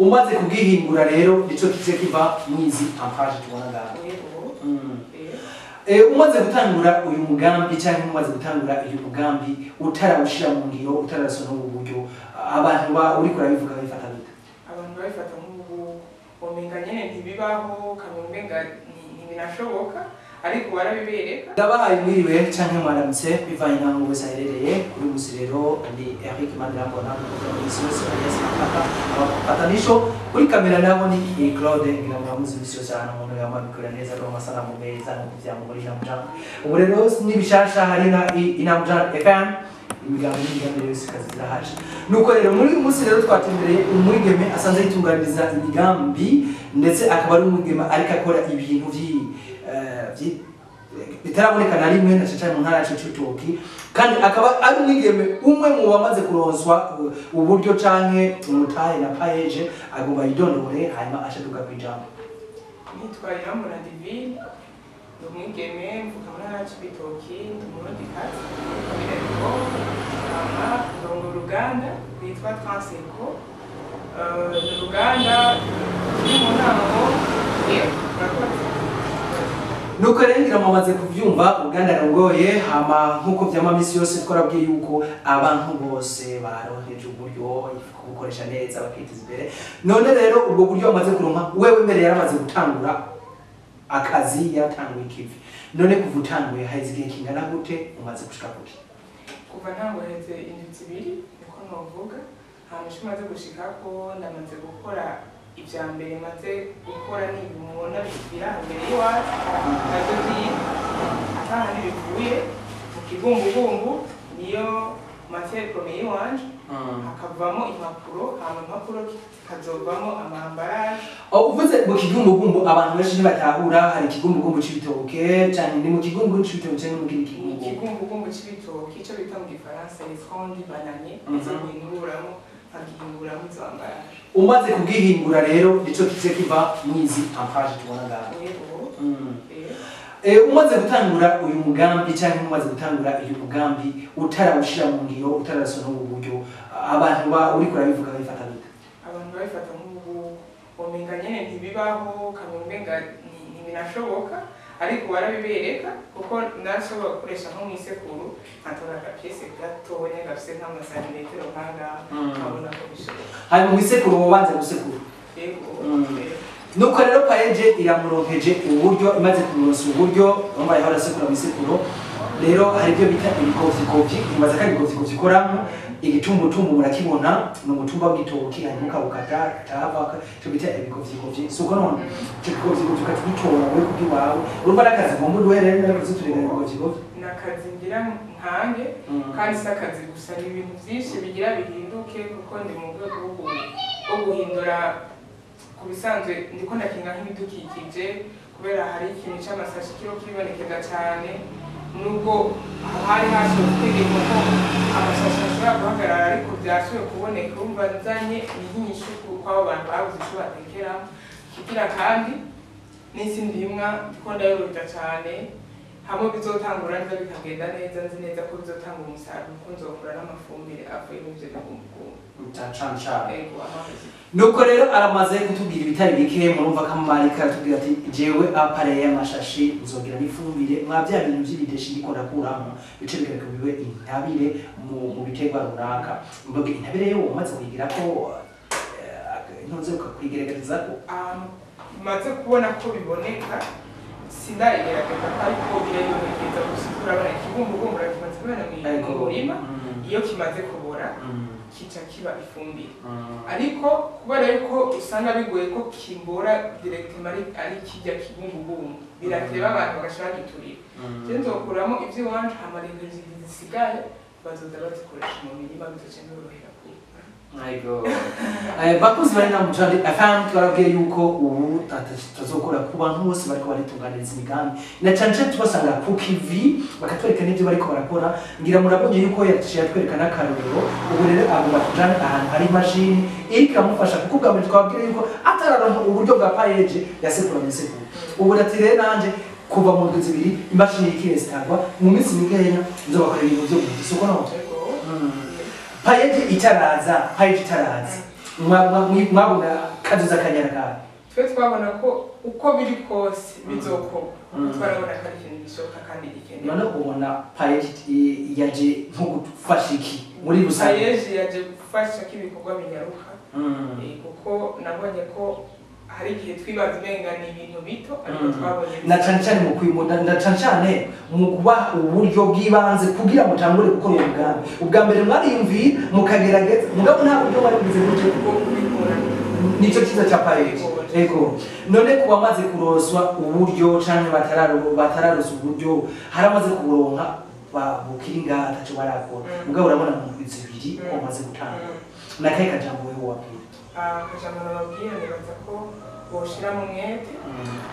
Umaze kubwihingura rero nico kice kiva mwizi ampaje tubona ngaho. Umaze gutangura uyu mugambi cyangwa umaze gutangura uyu mugambi utarawushira mu ngiro, utarasona ubu buryo, abantu ba uri kurabivuga bifata bite? Abantu babifata nk'ubu omenga nyene ntibibaho, kamwe ntibinashoboka, ariko warabibereka. Ndabahaye mwiriwe canke mwaramutse bivanye n'aho wese aherereye. Kuri musi rero ni Eric Manirambona misi yose alias Makaka abapatanisho. Kuri kamera nabo ni Claude, ngira muramuzi misi yose, ahantu umuntu yamabikora neza ari amasanamu meza nk'uko vyamuri Inamujana. Ubu rero n'ibishasha hari na Inamujana FM, imigambi n'imigambi yose kazi zirahaje. Nuko rero muri uyu munsi rero twatembereye umwigeme asanzwe yitunganiriza imigambi, ndetse akaba ari umwigeme ariko akora ibintu bitaraboneka na rimwe na cyane mu ntara yacu c'Ibitoki, kandi akaba ari umwigeme umwe mu bamaze kuronswa uburyo canke umutahe na PAEEJ. Agomba yidondore hanyuma ashaduka kwijambo. Nitwa Irambona Divine, ndi umwigeme mvuka mu ntara ya Cibitoki, ndi umurundikazi muri komine Rugombo, hama ndongo uruganda rwitwa Transeco. Ni uruganda ruri mu ntango. Murakoze. Nuko rero ngira mumaze kuvyumva uruganda arongoye. Hama nkuko vyama misi yose twarabwiye yuko abantu bose baronkeje uburyo kubukoresha neza bakiteza imbere. None rero ubwo buryo bamaze kuronka, wewe mbere yaramaze gutangura akazi, yatanguye ikivi. None kuva utanguye haheze igihe kingana gute? Umaze gushika kuki? Kuva ntanguheze indwi 2 niko novuga. Hama ico maze gushikako, ndamaze gukora ivya mbere maze gukora ni ibi mubona biri aha imbere y'iwacu, navyo atahandi bivuye mu kibumbubumbu, niyo matière première y'iwanje, hakavamo impapuro, hama impapuro zikazovamo ama emballage. Uvuze mu kigumbugumbu, abantu benshi ntibatahura. Hari ikigumbugumbu c'ibitoke canke ni mu kigumbugumbu c'ibitoke canke mu kindi Ni kigumbugumbu? Ikigumbugumbu c'ibitoki, ico bita mu gifaransa les frondes bananier, nizo guhinguramo, nkagihinguramo izo emballage. Umaze kubwihingura rero nico kice kiva mwizi ampaje tubona ngaho. Umaze gutangura uyu mugambi cyangwa umaze gutangura uyu mugambi utarawushira mu ngiro, utarasona ubu buryo, abantu ba uri kurabivuga bifata bite? Abantu babifata nk'ubu omenga nyene ntibibaho, kamwe umenga ntibinashoboka, ariko warabibereka kuko ndashobora gukoresha nko mw'isekuru nkatora agapièce gatonya gafise nk'amasantimetero nk'angaha, nkabona ko bishoboka. Hanyuma mw'isekuru wobanza gusekura? Yego. Nuko rero PAEEJ iramuronkeje uburyo. Imaze kumuronsa uburyo, urumva yahora asekura mw'isekuru. Rero hari ibyo bita ibikovyikovyi, imaze ko ibikovyikovyi ikoramo igitumbutumbu, murakibona ni umutumba w'igitoki, hanyuma ukawukata katava icyo bita ibikovyikovyi. Si uko none ico gikovyikovyi ukagitora wowe kubw'iwawe, urumva n'akazi ugomba uduhe rero n'akazi turegana ibikovyikovyi. Ni akazi ngira nkange, kandi si akazi gusa, ni ibintu byinshi bigira bihinduke, kuko ndi mu rwego rwo guhindura ku bisanzwe. Ndiko ndakinga nk'ibidukikije kubera hari ikintu c'amasashi kiro kiribonekeza cyane, nubwo hari hasohotse itegeko ko amasashi ashobora guhagarara, ariko byashoboye kuboneka. Urumva nzanye ni nk'inyishu kw'abo bantu babuze ico batekeramo kigira, kandi n'isi ndimwa ndiko ndayoroza cyane. Hamwe bizotangura neza bikagenda neza, nzi neza ko bizotanga umusaruro, kuko nzokura n'amafumbire avuye muri ivyo bibumbubumbu. Ego, amazi. Nuko rero aramaze kutubwira ibitari bike. Murumva ko amarika aratubwira ati jewe à part y'amashashi nzogira n'ifumbire mwa bya bintu by'ibideshi ndiko ndakuramo, bice bikareka bibe intabire mu biterwa runaka. Mvuga intabire yo umaze kuyigira ko ntuze kuyigerageza ko? Ahantu maze kubona ko biboneka sindayigerageza, ariko birayibonekeza gusa. Urabona ikibumbubumbu kimaze kubera mu murima, iyo kimaze kubora kica kiba ifumbire, ariko kubera yuko usanga bigoye ko kimbora directement ari kirya kibumbubumbu, birateba, abantu bagashaka giturira. Je nzokuramo ivy'iwanje, hama rero zisigaye bazoza bazikoresha mu mirima, bizoca biborohera ku Ego. Bakozi bari na Mujandi FM, twarabwiye yuko ubu tazokora ku bantu bose bariko baritunganiriza imigambi, na cane cane tubasanga ku kivi bakatwereka n'ivyo bariko barakora. Ngira murabonye yuko yaciye atwereka n'akarorero. Ubu rero abo batujane ahantu hari imashini iriko iramufasha, kuko ubwa mbere twababwiye yuko atararonka uburyo bwa PAEEJ yasekura mw'isekuru. Ubu ati rero nanje kuva mu ndwi 2 imashini iriko irestagwa, mu minsi mikeya nzobakorera ibintu vyo mu isoko. None Ego. PAEEJ itaraza, PAEEJ itaraza. Mwabona kazoza kanyana kawe? Twe twabona ko uko biri kose bizokorwa, twarabona ko ari ikintu gishoboka kandi gikenewe. None ubona PAEEJ yaje nko gufasha iki muri rusange? PAEEJ yaje gufasha ko ibikorwa binyaruka, kuko nabonye ko hari igihe twibaza umenga ni ibintu bito, ariko twabonye na cane cane mu kwimunda, na cane cane mu kubaha uburyo bw'ibanze kugira mutangure gukora uwo mugambi. Ubwa mbere mwariyumviye mukagerageza, mugabo nta buryo mwari bugize gute bwo kubikora. Nico cyiza ca PAEEJ. Ego, none ku bamaze kuroswa uburyo canke batararosa uburyo, haramaze kuburonka bukiri ngaha ataco barakora, mugabo urabona mu ndwi 2 bamaze gutanga, nakahe kajambo wewe wabwira? Akajambo nababwira, nibaza ko boshiramo umwete,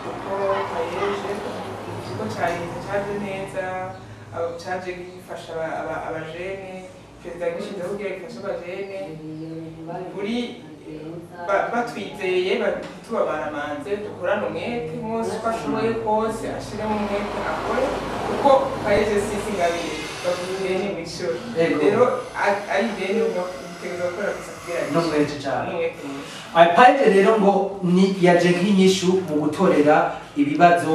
kuko PAEEJ ikigo ca leta caje neza, caje gifasha abajene. Perezida yagishizeho kugira gifashe abajene kuri batwizeye, tubabaramanze dukorane umwete mwose uko ashoboye kose, ashiremo umwete akore, kuko PAEEJ si ingabire, bavuga ideni mw'ishuri. Rero ari ideni utegerezwa gukora gusa kugira n'umwete cane. N'umwete mwinshi. PAEEJ rero ngo ni yaje nk'inyishu mu gutorera ibibazo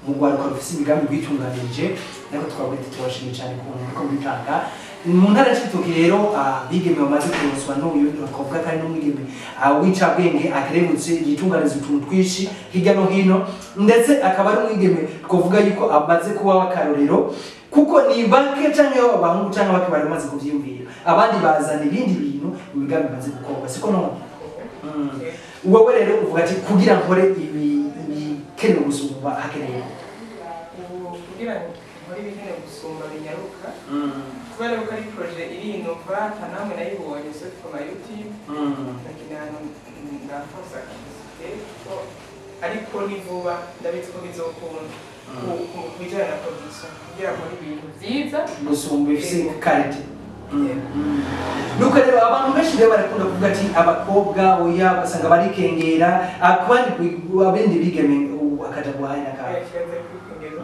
mu rwaruka rufise imigambi rwitunganije, ariko twavuga ati tubashimiye cyane ku buntu muriko muritanga mu ntara ya Cibitoke. Rero abigeme bamaze kuronswa n'uyu, twavuga ko ari n'umwigeme w'icabwenge, akerebutse, yitunganiza utuntu twinshi hirya no hino, ndetse akaba ari umwigeme twavuga yuko amaze kuba w'akarorero, kuko ni bake canke abahungu canke bake bari bamaze kuvyiyumvira, abandi bazana ibindi bintu, imigambi imaze gukorwa, siko none? Wowe rero uvuga ati kugira nkore ibi ibikenewe gusumba hakenewe Ubu kugira ngo nkore ibikenewe gusumba binyaruka, kubera ko ari projet iri innova, nta namwe nayibonye sauf ku ma YouTube, ndakeneye ahantu ndaforsa capacité ko, ariko ni vuba ndabizi ko bizokunda ku bijyanye na production kugira ngo ibintu byiza gusumba, ifise qualité. Nuko rero abantu benshi rero barakunda kuvuga ati abakobwa oya, ugasanga barikengera akabandi abindi bigeme akaja guhahira kawe. Kibazo kwikengera.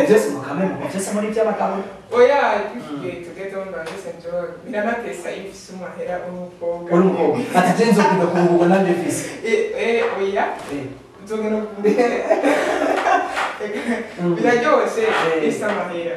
Byose mu kameme, byose muri by'abagabo. Oya, igihe tugezeho ndabise njo biranatesa iyo ufise umwahera uri umukobwa. Uri umukobwa ati je nzokunda kuruhuka nanje mfise. Oya, nzogenda biraryoshe ifise amahera.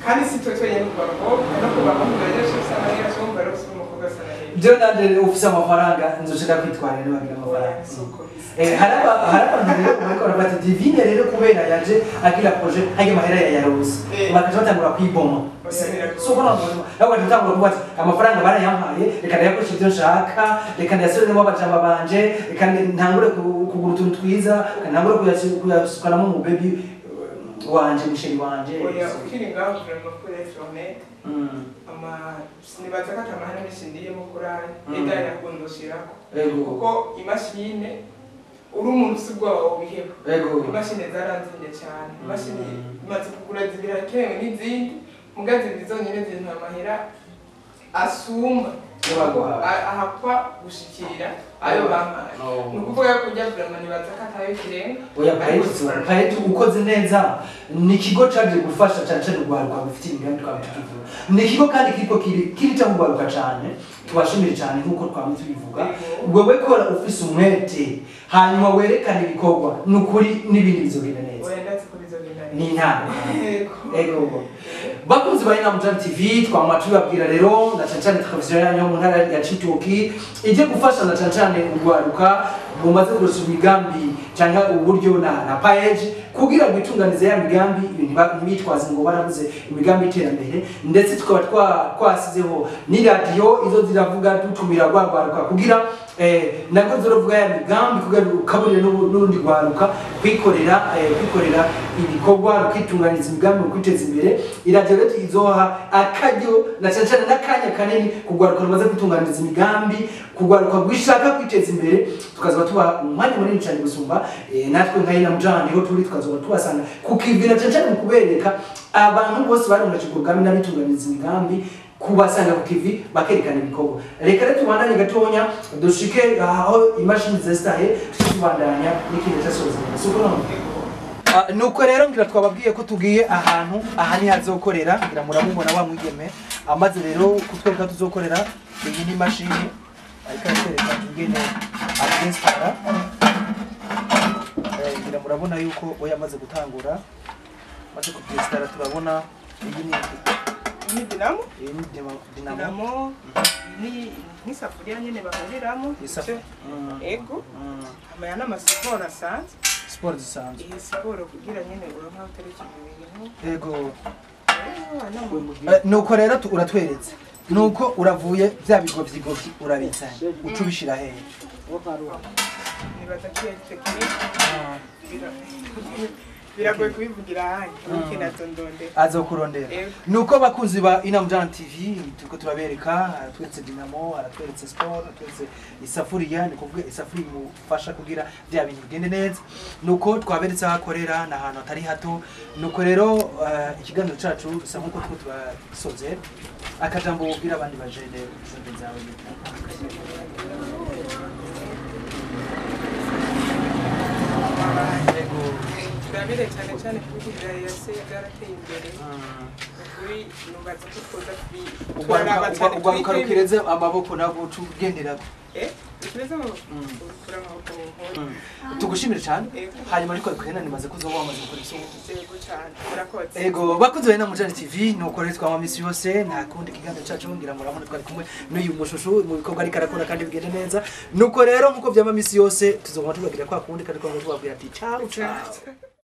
Kandi si twe twenyine, ku bakobwa no ku bahungu biraryoshe ufise amahera, cyangwa rero ufise umukobwa asa n'ahera. Byo nanje ufise amafaranga nzoca kwitwarira nibagira amafaranga. Si uko bisa. Hari abantu rero bariko baravuga ati Divine rero kubera yaje agira projet harya amahera yayarose, bakaca batangura kwiboma. Oya, biragoye. So ko nabo nabo bagaca batangura kuvuga ati amafaranga barayampaye, reka ndayakoresha ibyo nshaka, reka ndayasubiremo abajama banje, reka ntangure kugura utuntu twiza, reka ntangure kuyasukanamo mu baby wanje, mu chéri wanje. Oya, ukiri ngaho vraiment pour être honnête, ama sinibaza ko atamahera menshi ndiyemo kuri ayo eda yakundoshirako, kuko imashine uri umuntu si ubwoba wobiheba. Imashini zaranzimye cyane, imashini imaze kugura zibiri, hakenewe n'izindi, muga zibiri zonyine zintwa amahera asumba ahakwa gushikira ayo bampaye. Ni ukuvuga ko kurya vraiment nibaza ko atayo ikirenga. Oya, PAEEJ ukoze neza ni ikigo caje gufasha cane cane urwaruka rufite imigambi, twaba tukivuga. Ni ikigo kandi kiriko kirita urwaruka cane, tubashimire cane nk'uko twamye tubivuga. Wewe kora ufise umwete, hanyuma werekane ibikorwa, ni ukuri n'ibindi bizogenda neza. Oya, ndazi ko bizogenda neza. Ni intango. Yego. Ego, bakunzi ba Inama Jam TV, twama tubabwira rero na cane cane televiziyo yanyu yo mu ntara ya Cibitoke ije gufasha na cane cane urwaruka rumaze kurusha imigambi cyangwa uburyo na PAEEJ kugira ngo itunganize ya migambi, ntibitwaze ngo barabuze imigambi y'iterambere. Ndetse tukaba twasizeho ni radiyo izo ziravuga, dutumira rwa rwaruka kugira nabwo ziravuga ya migambi, kugira ngo ukaburire n'urundi rwaruka kwikorera ibikorwa, rukitunganiza imigambi mu kwiteza imbere. Iradiyo rero izoha akaryo na cyane cyane n'akanya kanini kugwaruka rumaze kwitunganiza imigambi, kugwaruka rwishaka kwiteza imbere, tukazoba tubaha umwanya munini cyane gusumba. Natwe nka Ina Mujana niho turi, tukazoba tubasanga kukibwira cyane cyane mu kubereka abantu bose bari mu mugambi n'abitunganiza imigambi, kubasanga ku kivi bakerekana ibikorwa. Reka rero tubandanye gatonya dushike aho imashini zesitaye, tubandanya n'ikindi cyasoza, siko none? Nuko rero ngira twababwiye ko tugiye ahantu aha ni hazokorera, ngira muramubona wa mwigeme amaze rero kutwereka tuzokorera. Iyi ni mashini ariko aratwereka ingene abyesitara. Ngira murabona yuko we yamaze gutangura, amaze kubyesitara. Turabona iyi ni Ni dinamo. Iyi ni dinamo. Dinamo ni nk'isafuriya nyene bahuriramo. Ego. Amaya n'amasiporo asanzwe. Siporo zisanzwe. Iyi siporo kugira nyene uronka aho uterekera ibintu. Ego. Ego. Nuko rero uratweretse nuko uravuye bya bigovyi urabitsanye uca ubishira hehe? Nibaza ko iyo technique biragoye kubivugira ahandi, ariko nazondondera. Azokurondera. Ego. Nuko bakunzi ba Inamujana TV, turiko turabereka, aratweretse dinamo, aratweretse sport, aratweretse isafuriya, ni kuvuga isafuriya imufasha kugira bya bintu bigende neza. Nuko twaberetse aho akorera, ni ahantu hatari hato. Nuko rero ikiganiro cacu bisa nkuko turiko turasoze. Akajambo wobwira abandi bajene zawe? Ego. Turabire cyane cyane ku bihugu bya EAC byarateye imbere. Ukuri nubaza ko twoza turaraba cyane. Ugwaruka rukireze amaboko nabwo uca ugenderako. Ikireze amaboko, ukura amaboko mu nkore. Tugushimire cyane. Ego. Hanyuma ariko kwena nimaze kuzoba wamaze gukora isoko. Yego cyane, murakoze. Ego, bakunzi ba Inamujana TV, nuko rero twama misi yose nta kundi kiganiro cacu, ngira murabona twari kumwe n'uyu mushushu mu bikorwa ariko arakora kandi bigende neza. Nuko rero nkuko byama misi yose tuzoguma tubabwira kwa kundi kandi twama tubabwira ati ciao ciao.